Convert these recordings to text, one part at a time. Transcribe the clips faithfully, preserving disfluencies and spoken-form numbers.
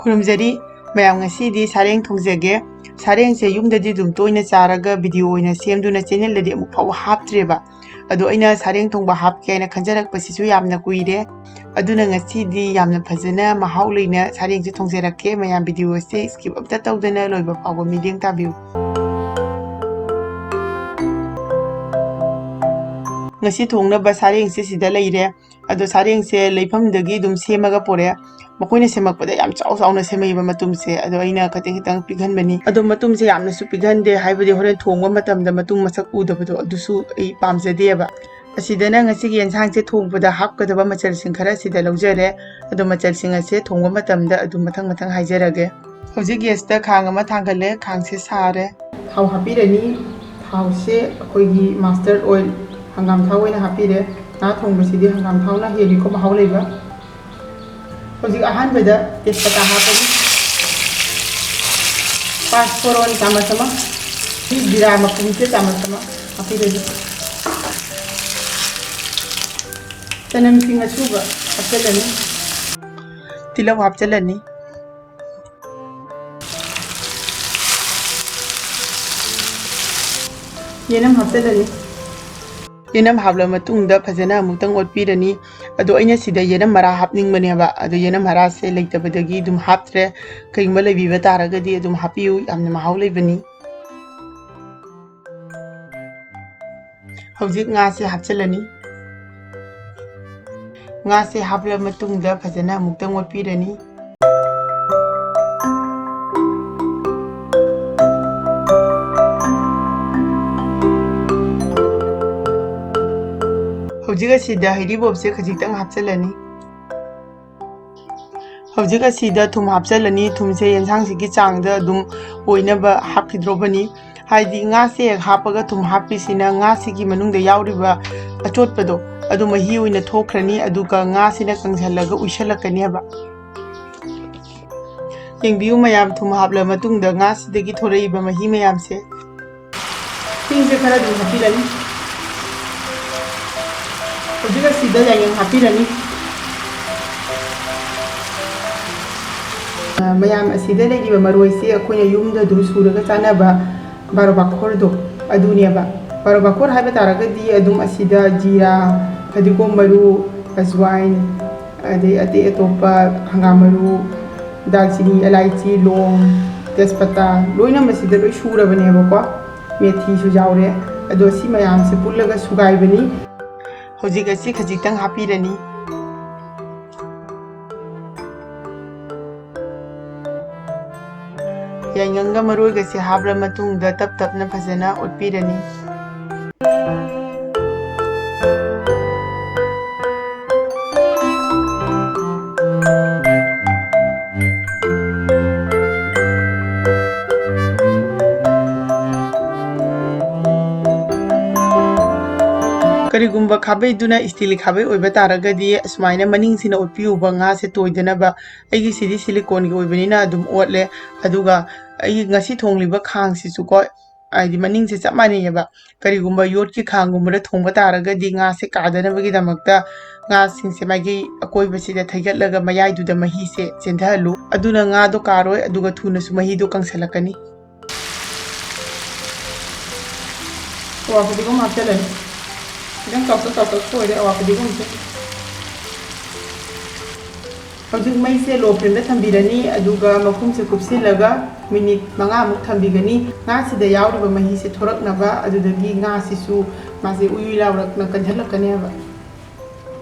ꯈꯨꯔꯨꯝꯖꯔꯤ ꯃꯌꯥꯝ, ꯉꯁꯤꯗꯤ ꯁꯥꯔꯦꯡ ꯊꯣꯡꯖꯒꯦ꯫ ꯁꯥꯔꯦꯡꯁꯦ ꯌꯨꯝꯗꯗꯤ ꯑꯗꯨꯝ ꯇꯣꯏꯅ ꯆꯥꯔꯒ ꯚꯤꯗꯤꯑꯣ ꯑꯣꯏꯅ ꯁꯦꯝꯗꯨꯅ ꯆꯦꯅꯦꯜꯗꯗꯤ ꯑꯃꯨꯛ ꯐꯥꯎꯕ ꯍꯥꯞꯇ꯭ꯔꯦꯕ꯫ ꯑꯗꯣ ꯑꯩꯅ ꯁꯥꯔꯦꯡ ꯊꯣꯡꯕ ꯍꯥꯞꯀꯦ ꯍꯥꯏꯅ ꯈꯟꯖꯔꯛꯄꯁꯤꯁꯨ ꯌꯥꯝꯅ ꯀꯨꯏꯔꯦ꯫ ꯑꯗꯨꯅ ꯉꯁꯤꯗꯤ ꯌꯥꯝꯅ ꯐꯖꯅ ꯃꯍꯥꯎ ꯂꯩꯅ ꯁꯥꯔꯦꯡꯁꯦ ꯊꯣꯡꯖꯔꯛꯀꯦ꯫ ꯃꯌꯥꯝ ꯚꯤꯗꯤꯑꯣ ꯑꯁꯦ skip ꯑꯝꯇ ꯇꯧꯗꯅ ꯂꯣꯏꯕ ꯐꯥꯎꯕ ꯃꯤꯠꯌꯦꯡ ꯇꯥꯕꯤꯌꯨ꯫ ꯉꯁꯤ ꯊꯣꯡꯅꯕ ꯁꯥꯔꯦꯡꯁꯦ ꯁꯤꯗ ꯂꯩꯔꯦ꯫ ꯑꯗꯣ ꯁꯥꯔꯦꯡꯁꯦ ꯂꯩꯐꯝꯗꯒꯤ ꯑꯗꯨꯝ ꯁꯦꯝꯃꯒ ꯄꯨꯔꯛꯑꯦ꯫ ꯃꯈꯣꯏꯅ ꯁꯦꯝꯃꯛꯄꯗ ꯌꯥꯝ ꯆꯥꯎ ꯆꯥꯎꯅ ꯁꯦꯝꯃꯛꯏꯕ ꯃꯇꯨꯝꯁꯦ꯫ ꯑꯗꯣ ꯑꯩꯅ ꯈꯤꯇꯪ ꯈꯤꯇꯪ ꯄꯤꯛꯍꯟꯕꯅꯤ꯫ ꯑꯗꯣ ꯃꯇꯨꯝꯁꯦ ꯌꯥꯝꯅꯁꯨ ꯄꯤꯛꯍꯟꯗꯦ, ꯍꯥꯏꯕꯗꯤ ꯍꯣꯔꯦꯟ ꯊꯣꯡꯕ ꯃꯇꯝꯗ ꯃꯇꯨꯝ ꯃꯁꯛ ꯎꯗꯕꯗꯣ ꯑꯗꯨꯁꯨ ꯑꯩ ꯄꯥꯝꯖꯗꯦꯕ꯫ ꯑꯁꯤꯗꯅ ꯉꯁꯤꯒꯤ ꯌꯦꯟꯁꯥꯡꯁꯦ ꯊꯣꯡꯕꯗ ꯍꯥꯞꯀꯗꯕ ꯃꯆꯜꯁꯤꯡ ꯈꯔ ꯁꯤꯗ ꯂꯧꯖꯔꯦ꯫ ꯑꯗꯣ ꯃꯆꯜꯁꯤꯡ ꯑꯁꯦ ꯊꯣꯡꯕ ꯃꯇꯝꯗ ꯑꯗꯨꯝ ꯃꯊꯪ ꯃꯊꯪ ꯍꯥꯏꯖꯔꯒꯦ꯫ ꯍꯧꯖꯤꯛ gas ꯇ ꯈꯥꯡ ꯑꯃ ꯊꯥꯡꯒꯠꯂꯦ, ꯈꯥꯡꯁꯦ ꯁꯥꯔꯦ꯫ ꯊꯥꯎ ꯍꯥꯞꯄꯤꯔꯅꯤ꯫ ꯊꯥꯎꯁꯦ ꯑꯩꯈꯣꯏꯒꯤ mustard oil, ꯍꯪꯒꯥꯝ ꯊꯥꯎ ꯑꯣꯏꯅ ꯍꯥꯞꯄꯤꯔꯦ꯫ ꯉꯥ ꯊꯣꯡꯕꯁꯤꯗꯤ ꯍꯪꯒꯥꯝ ꯊꯥꯎꯅ ꯍꯦꯜꯂꯤꯀꯣ ꯃꯍꯥꯎ ꯂꯩꯕ꯫ ꯍꯧꯖꯤꯛ ꯑꯍꯥꯟꯕꯗ ꯇꯦꯖꯄꯇꯥ ꯍꯥꯞꯄꯅꯤ꯫ ꯄꯥꯁ ꯐꯣꯔꯣꯟ ꯆꯥꯃꯁ ꯑꯃ, ꯖꯤꯔꯥ ꯃꯄꯨꯝꯁꯦ ꯆꯥꯃꯁ ꯑꯃ ꯍꯥꯞꯄꯤꯔꯒꯦ꯫ ꯆꯅꯝꯁꯤꯡ ꯑꯁꯨꯕ ꯍꯥꯞꯆꯤꯜꯂꯅꯤ꯫ ꯇꯤꯜꯍꯧ ꯍꯥꯞꯆꯤꯜꯂꯅꯤ꯫ ꯌꯦꯅꯝ ꯍꯥꯞꯆꯤꯜꯂꯅꯤ꯫ ꯌꯦꯅꯝ ꯍꯥꯞꯂ ꯃꯇꯨꯡꯗ ꯐꯖꯅ ꯑꯃꯨꯛꯇꯪ ꯑꯣꯠꯄꯤꯔꯅꯤ꯫ ꯑꯗꯣ ꯑꯩꯅ ꯁꯤꯗ ꯌꯦꯅꯝ ꯃꯔꯥ ꯍꯥꯞꯅꯤꯡꯕꯅꯦꯕ, ꯑꯗꯣ ꯌꯦꯅꯝ ꯃꯔꯥꯁꯦ ꯂꯩꯇꯕꯗꯒꯤ ꯑꯗꯨꯝ ꯍꯥꯞꯇ꯭ꯔꯦ꯫ ꯀꯩꯒꯨꯝꯕ ꯂꯩꯕꯤꯕ ꯇꯥꯔꯒꯗꯤ ꯑꯗꯨꯝ ꯍꯥꯞꯄꯤꯌꯨ, ꯌꯥꯝꯅ ꯃꯍꯥꯎ ꯂꯩꯕꯅꯤ꯫ ꯍꯧꯖꯤꯛ ꯉꯥꯁꯦ ꯍꯥꯞꯆꯤꯜꯂꯅꯤ꯫ ꯉꯥꯁꯦ ꯍꯥꯞꯂ ꯃꯇꯨꯡꯗ ꯐꯖꯅ ꯑꯃꯨꯛꯇꯪ ꯑꯣꯠꯄꯤꯔꯅꯤ꯫ ꯍꯧꯖꯤꯛ ꯑꯁꯤꯗ ꯍꯩꯔꯤꯕꯣꯞꯁꯦ ꯈꯖꯤꯛꯇꯪ ꯍꯥꯞꯆꯤꯜꯂꯅꯤ꯫ ꯍꯧꯖꯤꯛ ꯑꯁꯤꯗ ꯊꯨꯝ ꯍꯥꯞꯆꯤꯜꯂꯅꯤ꯫ ꯊꯨꯝꯁꯦ ꯌꯦꯟꯁꯥꯡꯁꯤꯒꯤ ꯆꯥꯡꯗ ꯑꯗꯨꯝ ꯑꯣꯏꯅꯕ ꯍꯥꯞꯈꯤꯗ꯭ꯔꯣꯕꯅꯤ꯫ ꯍꯥꯏꯗꯤ ꯉꯥꯁꯦ ꯍꯦꯛ ꯍꯥꯞꯄꯒ ꯊꯨꯝ ꯍꯥꯞꯄꯤꯁꯤꯅ ꯉꯥꯁꯤꯒꯤ ꯃꯅꯨꯡꯗ ꯌꯥꯎꯔꯤꯕ ꯑꯆꯣꯠꯄꯗꯣ ꯑꯗꯨ ꯃꯍꯤ ꯑꯣꯏꯅ ꯊꯣꯛꯈ꯭ꯔꯅꯤ, ꯑꯗꯨꯒ ꯉꯥꯁꯤꯅ ꯀꯪꯁꯤꯜꯂꯒ ꯎꯏꯁꯜꯂꯛꯀꯅꯦꯕ꯫ ꯌꯦꯡꯕꯤꯌꯨ ꯃꯌꯥꯝ, ꯊꯨꯝ ꯍꯥꯞꯂ ꯃꯇꯨꯡꯗ ꯉꯥꯁꯤꯗꯒꯤ ꯊꯣꯔꯛꯏꯕ ꯃꯍꯤ ꯃꯌꯥꯝꯁꯦ꯫ ꯆꯦꯡꯁꯦ ꯈꯔ ꯑꯗꯨꯝ ꯍꯥꯞꯄꯤꯔꯅꯤ꯫ ꯍꯧꯖꯤꯛ ꯑꯁꯤꯗ ꯌꯥꯏꯉꯪ ꯍꯥꯞꯄꯤꯔꯅꯤ꯫ ꯃꯌꯥꯝ ꯑꯁꯤꯗ ꯂꯩꯔꯤꯕ ꯃꯔꯣꯏꯁꯦ ꯑꯩꯈꯣꯏꯅ ꯌꯨꯝꯗ ꯑꯗꯨꯝ ꯁꯨꯔꯒ ꯆꯥꯅꯕ ꯕꯥꯔꯣ ꯕꯥꯈꯣꯔꯗꯣ ꯑꯗꯨꯅꯦꯕ꯫ ꯕꯥꯔꯣ ꯕꯥꯈꯣꯔ ꯍꯥꯏꯕ ꯇꯥꯔꯒꯗꯤ ꯑꯗꯨꯝ ꯑꯁꯤꯗ ꯖꯤꯔꯥ, ꯐꯗꯤꯒꯣꯝ ꯃꯔꯨ, ꯑꯖꯋꯥꯏꯟ, ꯑꯗꯩ ꯑꯇꯩ ꯑꯇꯣꯞꯄ ꯍꯪꯒꯥꯝ ꯃꯔꯨ, ꯗꯥꯜꯆꯤꯅꯤ, ꯑꯦꯂꯥꯏꯆꯤ, ꯂꯣꯡ, ꯇꯦꯖꯄꯇꯥ ꯂꯣꯏꯅ ꯃꯁꯤꯗ ꯂꯣꯏ ꯁꯨꯔꯕꯅꯦꯕꯀꯣ꯫ ꯃꯦꯊꯤꯁꯨ ꯌꯥꯎꯔꯦ꯫ ꯑꯗꯣ ꯁꯤ ꯃꯌꯥꯝꯁꯦ ꯄꯨꯜꯂꯒ ꯁꯨꯒꯥꯏꯕꯅꯤ꯫ ꯍꯧꯖꯤꯛ ꯑꯁꯤ ꯈꯖꯤꯛꯇꯪ ꯍꯥꯞꯄꯤꯔꯅꯤ꯫ ꯌꯥꯏꯉꯪꯒ ꯃꯔꯣꯏꯒꯁꯦ ꯍꯥꯞꯂ ꯃꯇꯨꯡꯗ ꯇꯞ ꯇꯞꯅ ꯐꯖꯅ ꯑꯣꯠꯄꯤꯔꯅꯤ꯫ ꯀꯔꯤꯒꯨꯝꯕ ꯈꯥꯕꯩꯗꯨꯅ ꯏꯁꯇꯤꯜꯒꯤ ꯈꯥꯕꯩ ꯑꯣꯏꯕ ꯇꯥꯔꯒꯗꯤ ꯑꯁꯨꯃꯥꯏꯅ ꯃꯅꯤꯡꯁꯤꯅ ꯑꯣꯠꯄꯤꯌꯨꯕ ꯉꯥꯁꯦ ꯇꯣꯏꯗꯅꯕ꯫ ꯑꯩꯒꯤꯁꯤꯗꯤ ꯁꯤꯂꯤꯀꯣꯟꯒꯤ ꯑꯣꯏꯕꯅꯤꯅ ꯑꯗꯨꯝ ꯑꯣꯠꯂꯦ꯫ ꯑꯗꯨꯒ ꯑꯩꯒꯤ ꯉꯁꯤ ꯊꯣꯡꯂꯤꯕ ꯈꯥꯡꯁꯤꯁꯨꯀꯣ, ꯍꯥꯏꯗꯤ ꯃꯅꯤꯡꯁꯦ ꯆꯞ ꯃꯥꯟꯅꯩꯌꯦꯕ꯫ ꯀꯔꯤꯒꯨꯝꯕ ꯌꯣꯠꯀꯤ ꯈꯥꯡꯒꯨꯝꯕꯗ ꯊꯣꯡꯕ ꯇꯥꯔꯒꯗꯤ ꯉꯥꯁꯦ ꯀꯥꯗꯅꯕꯒꯤꯗꯃꯛꯇ ꯉꯥꯁꯤꯡꯁꯦ ꯃꯥꯒꯤ ꯑꯀꯣꯏꯕꯁꯤꯗ ꯊꯩꯒꯠꯂꯒ ꯃꯌꯥꯏꯗꯨꯗ ꯃꯍꯤꯁꯦ ꯆꯦꯟꯊꯍꯜꯂꯨ꯫ ꯑꯗꯨꯅ ꯉꯥꯗꯣ ꯀꯥꯔꯣꯏ, ꯑꯗꯨꯒ ꯊꯨꯅꯁꯨ ꯃꯍꯤꯗꯣ ꯀꯪꯁꯜꯂꯛꯀꯅꯤ꯫ ꯑꯋꯥ ꯐꯗꯤꯒꯣꯝ ꯍꯥꯞꯆꯜꯂꯅꯤ꯫ ꯈꯤꯇꯪ ꯆꯥꯎꯇꯛ ꯆꯥꯎꯇꯛ ꯁꯣꯏꯔꯦ ꯑꯋꯥ ꯐꯗꯤꯒꯣꯝꯁꯦ꯫ ꯍꯧꯖꯤꯛ ꯃꯩꯁꯦ ꯂꯣ ꯐ꯭ꯂꯦꯝꯗ ꯊꯝꯕꯤꯔꯅꯤ, ꯑꯗꯨꯒ ꯃꯈꯨꯝꯁꯦ ꯀꯨꯞꯁꯤꯜꯂꯒ ꯃꯤꯅꯤꯠ ꯃꯉꯥꯃꯨꯛ ꯊꯝꯕꯤꯒꯅꯤ꯫ ꯉꯥꯁꯤꯗ ꯌꯥꯎꯔꯤꯕ ꯃꯍꯤꯁꯦ ꯊꯣꯔꯛꯅꯕ, ꯑꯗꯨꯗꯒꯤ ꯉꯥꯁꯤꯁꯨ ꯃꯥꯁꯦ ꯎꯏ ꯎꯏ ꯂꯥꯎꯔꯛꯅ ꯀꯟꯁꯤꯜꯂꯛꯀꯅꯦꯕ꯫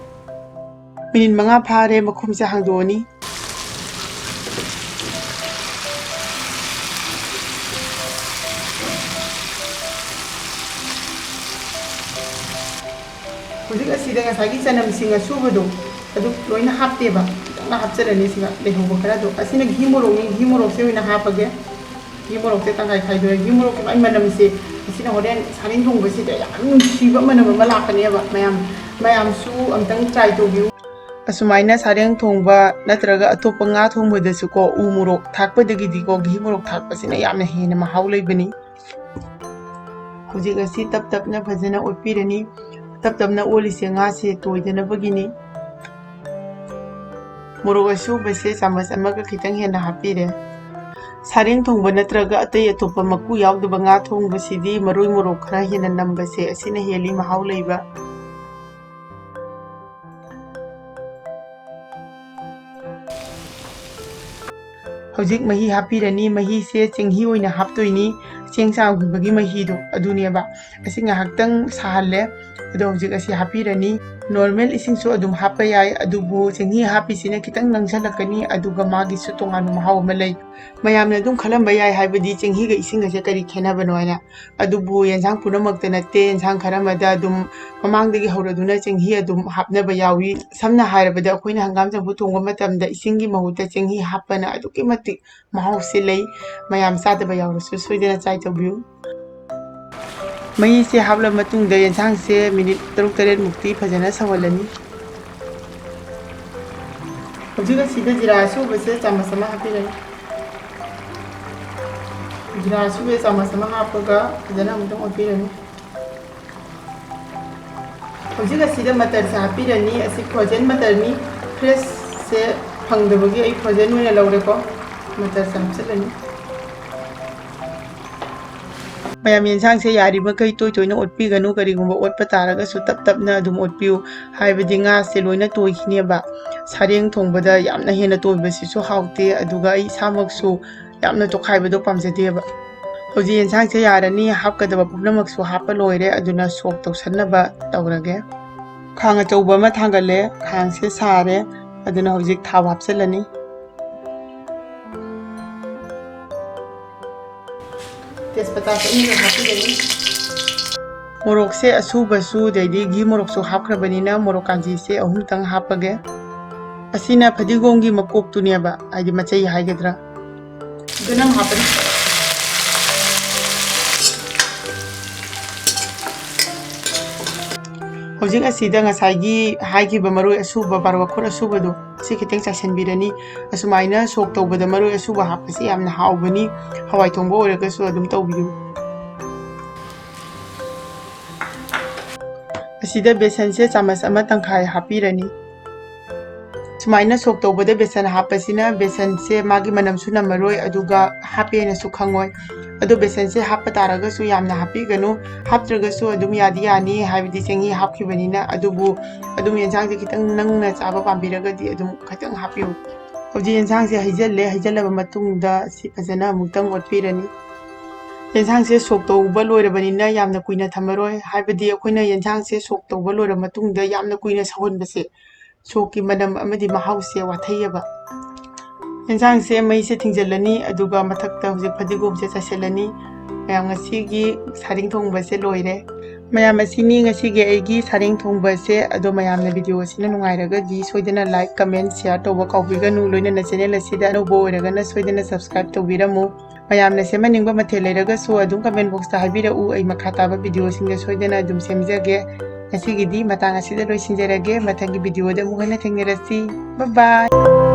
ꯃꯤꯅꯤꯠ ꯃꯉꯥ ꯐꯥꯔꯦ, ꯃꯈꯨꯝꯁꯦ ꯍꯥꯡꯗꯣꯛꯑꯅꯤ꯫ ꯍꯧꯖꯤꯛ ꯑꯁꯤꯗ ꯉꯁꯥꯏꯒꯤ ꯆꯅꯝꯁꯤꯡ ꯑꯁꯨꯕꯗꯣ ꯑꯗꯨ ꯂꯣꯏꯅ ꯍꯥꯞꯇꯦꯕ, ꯈꯤꯇꯪꯒ ꯍꯥꯞꯆꯔꯅꯤ꯫ ꯁꯤꯒ ꯂꯩꯍꯧꯕ ꯈꯔꯗꯣ, ꯑꯁꯤꯅ ꯘꯤ ꯃꯣꯔꯣꯛꯅꯤ, ꯘꯤ ꯃꯣꯔꯣꯛꯁꯦ ꯑꯣꯏꯅ ꯍꯥꯞꯄꯒꯦ꯫ ꯘꯤ ꯃꯣꯔꯣꯛꯁꯦ ꯇꯪꯈꯥꯏ ꯈꯥꯏꯗꯣꯛꯑꯦ꯫ ꯘꯤ ꯃꯣꯔꯣꯛꯀꯤ ꯃꯥꯏ ꯃꯅꯝꯁꯦ ꯑꯁꯤꯅ ꯍꯣꯔꯦꯟ ꯁꯥꯔꯦꯡ ꯊꯣꯡꯕꯁꯤꯗ ꯌꯥꯝ ꯅꯨꯡꯁꯤꯕ ꯃꯅꯝ ꯑꯃ ꯂꯥꯛꯀꯅꯦꯕ꯫ ꯃꯌꯥꯝ, ꯃꯌꯥꯝꯁꯨ ꯑꯝꯇꯪ ꯇ꯭ꯔꯥꯏ ꯇꯧꯕꯤꯌꯨ꯫ ꯑꯁꯨꯃꯥꯏꯅ ꯁꯥꯔꯦꯡ ꯊꯣꯡꯕ ꯅꯠꯇ꯭ꯔꯒ ꯑꯇꯣꯞꯄ ꯉꯥ ꯊꯣꯡꯕꯗꯁꯨꯀꯣ ꯎ ꯃꯣꯔꯣꯛ ꯊꯥꯛꯄꯗꯒꯤꯗꯤꯀꯣ ꯘꯤ ꯃꯣꯔꯣꯛ ꯊꯥꯛꯄꯁꯤꯅ ꯌꯥꯝꯅ ꯍꯦꯟꯅ ꯃꯍꯥꯎ ꯂꯩꯕꯅꯤ꯫ ꯍꯧꯖꯤꯛ ꯑꯁꯤ ꯇꯞ ꯇꯞꯅ ꯐꯖꯅ ꯑꯣꯠꯄꯤꯔꯅꯤ꯫ ꯇꯞ ꯇꯞꯅ ꯑꯣꯠꯂꯤꯁꯦ ꯉꯥꯁꯦ ꯇꯣꯏꯗꯅꯕꯒꯤꯅꯤ꯫ ꯃꯣꯔꯣꯛ ꯑꯁꯨꯕꯁꯦ ꯆꯥꯃꯁ ꯑꯃꯒ ꯈꯤꯇꯪ ꯍꯦꯟꯅ ꯍꯥꯞꯄꯤꯔꯦ꯫ ꯁꯥꯔꯦꯡ ꯊꯣꯡꯕ ꯅꯠꯇ꯭ꯔꯒ ꯑꯇꯩ ꯑꯇꯣꯞꯄ ꯃꯀꯨ ꯌꯥꯎꯗꯕ ꯉꯥ ꯊꯣꯡꯕꯁꯤꯗꯤ ꯃꯔꯣꯏ ꯃꯣꯔꯣꯛ ꯈꯔ ꯍꯦꯟꯅ ꯅꯝꯕꯁꯦ ꯑꯁꯤꯅ ꯍꯦꯜꯂꯤ ꯃꯍꯥꯎ ꯂꯩꯕ꯫ ꯍꯧꯖꯤꯛ ꯃꯍꯤ ꯍꯥꯞꯄꯤꯔꯅꯤ꯫ ꯃꯍꯤꯁꯦ ꯆꯦꯡꯍꯤ ꯑꯣꯏꯅ ꯍꯥꯞꯇꯣꯏꯅꯤ꯫ ꯆꯦꯡ ꯆꯥꯝꯈꯤꯕꯒꯤ ꯃꯍꯤꯗꯣ ꯑꯗꯨꯅꯦꯕ꯫ ꯑꯁꯤ ꯉꯥꯏꯍꯥꯛꯇꯪ ꯁꯥꯍꯜꯂꯦ꯫ ꯑꯗꯣ ꯍꯧꯖꯤꯛ ꯑꯁꯤ ꯍꯥꯞꯄꯤꯔꯅꯤ꯫ ꯅꯣꯔꯃꯦꯜ ꯏꯁꯤꯡꯁꯨ ꯑꯗꯨꯝ ꯍꯥꯞꯄ ꯌꯥꯏ, ꯑꯗꯨꯕꯨ ꯆꯦꯡꯍꯤ ꯍꯥꯞꯄꯤꯁꯤꯅ ꯈꯤꯇꯪ ꯅꯪꯁꯜꯂꯛꯀꯅꯤ, ꯑꯗꯨꯒ ꯃꯥꯒꯤꯁꯨ ꯇꯣꯉꯥꯟꯕ ꯃꯍꯥꯎ ꯑꯃ ꯂꯩ꯫ ꯃꯌꯥꯝꯅ ꯑꯗꯨꯝ ꯈꯜꯂꯝꯕ ꯌꯥꯏ, ꯍꯥꯏꯕꯗꯤ ꯆꯦꯡꯍꯤꯒ ꯏꯁꯤꯡꯒꯁꯦ ꯀꯔꯤ ꯈꯦꯠꯅꯕꯅꯣ ꯍꯥꯏꯅ꯫ ꯑꯗꯨꯕꯨ ꯌꯦꯟꯁꯥꯡ ꯄꯨꯝꯅꯃꯛꯇ ꯅꯠꯇꯦ, ꯌꯦꯟꯁꯥꯡ ꯈꯔ ꯑꯃꯗ ꯑꯗꯨꯝ ꯃꯃꯥꯡꯗꯒꯤ ꯍꯧꯔꯗꯨꯅ ꯆꯦꯡꯍꯤ ꯑꯗꯨꯝ ꯍꯥꯞꯅꯕ ꯌꯥꯎꯏ꯫ ꯁꯝꯅ ꯍꯥꯏꯔꯕꯗ, ꯑꯩꯈꯣꯏꯅ ꯍꯪꯒꯥꯝ ꯆꯝꯐꯨꯠ ꯊꯣꯡꯕ ꯃꯇꯝꯗ ꯏꯁꯤꯡꯒꯤ ꯃꯍꯨꯠꯇ ꯆꯦꯡꯍꯤ ꯍꯥꯞꯄꯅ ꯑꯗꯨꯛꯀꯤ ꯃꯇꯤꯛ ꯃꯍꯥꯎꯁꯦ ꯂꯩ꯫ ꯃꯌꯥꯝ ꯆꯥꯗꯕ ꯌꯥꯎꯔꯁꯨ ꯁꯣꯏꯗꯅ ꯇ꯭ꯔꯥꯏ ꯇꯧꯕꯤꯌꯨ꯫ ꯃꯍꯤꯁꯦ ꯍꯥꯞꯂꯕ ꯃꯇꯨꯡꯗ ꯌꯦꯟꯁꯥꯡꯁꯦ ꯃꯤꯅꯤꯠ ꯇꯔꯨꯛ ꯇꯔꯦꯠ ꯃꯨꯛꯇꯤ ꯐꯖꯅ ꯁꯧꯍꯜꯂꯅꯤ꯫ ꯍꯧꯖꯤꯛ ꯑꯁꯤꯗ ꯖꯤꯔꯥ ꯑꯁꯨꯕꯁꯦ ꯆꯥꯃꯁ ꯑꯃ ꯍꯥꯞꯄꯤꯔꯅꯤ꯫ ꯖꯤꯔꯥ ꯑꯁꯨꯕꯁꯦ ꯆꯥꯃꯁ ꯑꯃ ꯍꯥꯞꯄꯒ ꯐꯖꯅ ꯑꯃꯨꯛꯇꯪ ꯑꯣꯠꯄꯤꯔꯅꯤ꯫ ꯍꯧꯖꯤꯛ ꯑꯁꯤꯗ ꯃꯇꯔꯁꯦ ꯍꯥꯞꯄꯤꯔꯅꯤ꯫ ꯑꯁꯤ ꯐ꯭ꯔꯣꯖꯟ ꯃꯇꯔꯅꯤ꯫ ꯐ꯭ꯔꯦꯁꯁꯦ ꯐꯪꯗꯕꯒꯤ ꯑꯩ ꯐ꯭ꯔꯣꯖꯟ ꯑꯣꯏꯅ ꯂꯧꯔꯦꯀꯣ꯫ ꯃꯇꯔꯁꯦ ꯍꯥꯞꯆꯤꯜꯂꯅꯤ꯫ ꯃꯌꯥꯝ, ꯌꯦꯟꯁꯥꯡꯁꯦ ꯌꯥꯔꯤꯕꯃꯈꯩ ꯇꯣꯏ ꯇꯣꯏꯅ ꯑꯣꯠꯄꯤꯒꯅꯨ꯫ ꯀꯔꯤꯒꯨꯝꯕ ꯑꯣꯠꯄ ꯇꯥꯔꯒꯁꯨ ꯇꯞ ꯇꯞꯅ ꯑꯗꯨꯝ ꯑꯣꯠꯄꯤꯌꯨ, ꯍꯥꯏꯕꯗꯤ ꯉꯥꯁꯦ ꯂꯣꯏꯅ ꯇꯣꯏꯈꯤꯅꯦꯕ꯫ ꯁꯥꯔꯦꯡ ꯊꯣꯡꯕꯗ ꯌꯥꯝꯅ ꯍꯦꯟꯅ ꯇꯣꯏꯕꯁꯤꯁꯨ ꯍꯥꯎꯇꯦ, ꯑꯗꯨꯒ ꯑꯩ ꯏꯁꯥꯃꯛꯁꯨ ꯌꯥꯝꯅ ꯇꯣꯈꯥꯏꯕꯗꯣ ꯄꯥꯝꯖꯗꯦꯕ꯫ ꯍꯧꯖꯤꯛ ꯌꯦꯟꯁꯥꯡꯁꯦ ꯌꯥꯔꯅꯤ, ꯍꯥꯞꯀꯗꯕ ꯄꯨꯝꯅꯃꯛꯁꯨ ꯍꯥꯞꯄ ꯂꯣꯏꯔꯦ, ꯑꯗꯨꯅ ꯁꯣꯛ ꯇꯧꯁꯟꯅꯕ ꯇꯧꯔꯒꯦ꯫ ꯈꯥꯡ ꯑꯆꯧꯕ ꯑꯃ ꯊꯥꯡꯒꯠꯂꯦ, ꯈꯥꯡꯁꯦ ꯁꯥꯔꯦ, ꯑꯗꯨꯅ ꯍꯧꯖꯤꯛ ꯊꯥꯎ ꯍꯥꯞꯆꯤꯜꯂꯅꯤ꯫ ꯇꯦꯖꯄꯇꯥꯁꯦ ꯑꯅꯤꯈꯛ ꯍꯥꯞꯄꯤꯔꯅꯤ꯫ ꯃꯣꯔꯣꯛꯁꯦ ꯑꯁꯨꯕꯁꯨ ꯑꯗꯩꯗꯤ ꯘꯤ ꯃꯣꯔꯣꯛꯁꯨ ꯍꯥꯞꯈ꯭ꯔꯕꯅꯤꯅ ꯃꯣꯔꯣꯛ ꯀꯥꯟꯖꯤꯁꯦ ꯑꯍꯨꯝꯇꯪ ꯍꯥꯞꯄꯒꯦ꯫ ꯑꯁꯤꯅ ꯐꯗꯤꯒꯣꯝꯒꯤ ꯃꯀꯣꯛꯇꯨꯅꯦꯕ, ꯍꯥꯏꯗꯤ ꯃꯆꯩ ꯍꯥꯏꯒꯗ꯭ꯔꯥ꯫ ꯑꯗꯨ ꯅꯪ ꯍꯥꯞꯄꯅꯤ꯫ ꯍꯧꯖꯤꯛ ꯑꯁꯤꯗ ꯉꯁꯥꯏꯒꯤ ꯍꯥꯏꯈꯤꯕ ꯃꯔꯣꯏ ꯑꯁꯨꯕ, ꯕꯥꯔꯣ ꯋꯥꯈꯣꯠ ꯑꯁꯨꯕꯗꯣ, ꯁꯤ ꯈꯤꯇꯪ ꯆꯥꯏꯁꯤꯟꯕꯤꯔꯅꯤ꯫ ꯑꯁꯨꯃꯥꯏꯅ ꯁꯣꯛ ꯇꯧꯕꯗ ꯃꯔꯣꯏ ꯑꯁꯨꯕ ꯍꯥꯞꯄꯁꯤ ꯌꯥꯝꯅ ꯍꯥꯎꯕꯅꯤ, ꯍꯋꯥꯏ ꯊꯣꯡꯕ ꯑꯣꯏꯔꯒꯁꯨ ꯑꯗꯨꯝ ꯇꯧꯕꯤꯌꯨ꯫ ꯑꯁꯤꯗ ꯕꯦꯁꯟꯁꯦ ꯆꯥꯃꯁ ꯑꯃ ꯇꯪꯈꯥꯏ ꯍꯥꯞꯄꯤꯔꯅꯤ꯫ ꯁꯨꯃꯥꯏꯅ ꯁꯣꯛ ꯇꯧꯕꯗ ꯕꯦꯁꯟ ꯍꯥꯞꯄꯁꯤꯅ ꯕꯦꯁꯟꯁꯦ ꯃꯥꯒꯤ ꯃꯅꯝꯁꯨ ꯅꯝꯃꯔꯣꯏ, ꯑꯗꯨꯒ ꯍꯥꯞꯄꯦꯅꯁꯨ ꯈꯪꯉꯣꯏ꯫ ꯑꯗꯣ ꯕꯦꯁꯟꯁꯦ ꯍꯥꯞꯄ ꯇꯥꯔꯒꯁꯨ ꯌꯥꯝꯅ ꯍꯥꯞꯄꯤꯒꯅꯨ, ꯍꯥꯞꯇ꯭ꯔꯒꯁꯨ ꯑꯗꯨꯝ ꯌꯥꯗꯤ ꯌꯥꯅꯤ, ꯍꯥꯏꯕꯗꯤ ꯆꯦꯡꯍꯤ ꯍꯥꯞꯈꯤꯕꯅꯤꯅ꯫ ꯑꯗꯨꯕꯨ ꯑꯗꯨꯝ ꯌꯦꯟꯁꯥꯡꯁꯦ ꯈꯤꯇꯪ ꯅꯪꯅ ꯆꯥꯕ ꯄꯥꯝꯕꯤꯔꯒꯗꯤ ꯑꯗꯨꯝ ꯈꯤꯇꯪ ꯍꯥꯞꯄꯤꯌꯨ꯫ ꯍꯧꯖꯤꯛ ꯌꯦꯟꯁꯥꯡꯁꯦ ꯍꯩꯖꯤꯜꯂꯦ, ꯍꯩꯖꯤꯜꯂꯕ ꯃꯇꯨꯡꯗ ꯁꯤ ꯐꯖꯅ ꯑꯃꯨꯛꯇꯪ ꯑꯣꯠꯄꯤꯔꯅꯤ꯫ ꯌꯦꯟꯁꯥꯡꯁꯦ ꯁꯣꯛ ꯇꯧꯕ ꯂꯣꯏꯔꯕꯅꯤꯅ ꯌꯥꯝꯅ ꯀꯨꯏꯅ ꯊꯝꯃꯔꯣꯏ, ꯍꯥꯏꯕꯗꯤ ꯑꯩꯈꯣꯏꯅ ꯌꯦꯟꯁꯥꯡꯁꯦ ꯁꯣꯛ ꯇꯧꯕ ꯂꯣꯏꯔꯕ ꯃꯇꯨꯡꯗ ꯌꯥꯝꯅ ꯀꯨꯏꯅ ꯁꯧꯍꯟꯕꯁꯦ ꯁꯣꯛꯀꯤ ꯃꯅꯝ ꯑꯃꯗꯤ ꯃꯍꯥꯎꯁꯦ ꯋꯥꯊꯩꯌꯦꯕ꯫ ꯌꯦꯟꯁꯥꯡꯁꯦ ꯃꯩꯁꯦ ꯊꯤꯡꯖꯤꯜꯂꯅꯤ, ꯑꯗꯨꯒ ꯃꯊꯛꯇ ꯍꯧꯖꯤꯛ ꯐꯗꯤꯒꯣꯝꯁꯦ ꯆꯥꯏꯁꯤꯜꯂꯅꯤ꯫ ꯃꯌꯥꯝ, ꯉꯁꯤꯒꯤ ꯁꯥꯔꯦꯡ ꯊꯣꯡꯕꯁꯦ ꯂꯣꯏꯔꯦ꯫ ꯃꯌꯥꯝ, ꯑꯁꯤꯅꯤ ꯉꯁꯤꯒꯤ ꯑꯩꯒꯤ ꯁꯥꯔꯦꯡ ꯊꯣꯡꯕꯁꯦ꯫ ꯑꯗꯣ ꯃꯌꯥꯝꯅ ꯚꯤꯗꯤꯑꯣ ꯑꯁꯤꯅ ꯅꯨꯡꯉꯥꯏꯔꯒꯗꯤ ꯁꯣꯏꯗꯅ like, comment, share ꯇꯧꯕ ꯀꯥꯎꯕꯤꯒꯅꯨ꯫ ꯂꯣꯏꯅꯅ ꯆꯦꯅꯦꯜ ꯑꯁꯤꯗ ꯑꯅꯧꯕ ꯑꯣꯏꯔꯒꯅ ꯁꯣꯏꯗꯅ subscribe ꯇꯧꯕꯤꯔꯝꯃꯨ꯫ ꯃꯌꯥꯝꯅ ꯁꯦꯝꯍꯟꯅꯤꯡꯕ ꯃꯊꯦꯜ ꯂꯩꯔꯒꯁꯨ ꯑꯗꯨꯝ comment boxꯇ ꯍꯥꯏꯕꯤꯔꯛꯎ, ꯑꯩ ꯃꯈꯥ ꯇꯥꯕ ꯚꯤꯗꯤꯑꯣꯁꯤꯡꯗ ꯁꯣꯏꯗꯅ ꯑꯗꯨꯝ ꯁꯦꯝꯖꯒꯦ꯫ ꯉꯁꯤꯒꯤꯗꯤ ꯃꯇꯥꯡ ꯑꯁꯤꯗ ꯂꯣꯏꯁꯤꯟꯖꯔꯒꯦ, ꯃꯊꯪꯒꯤ ꯚꯤꯗꯤꯑꯣꯗ ꯑꯃꯨꯛ ꯍꯟꯅ ꯊꯦꯡꯅꯔꯁꯤ꯫ Bye bye꯫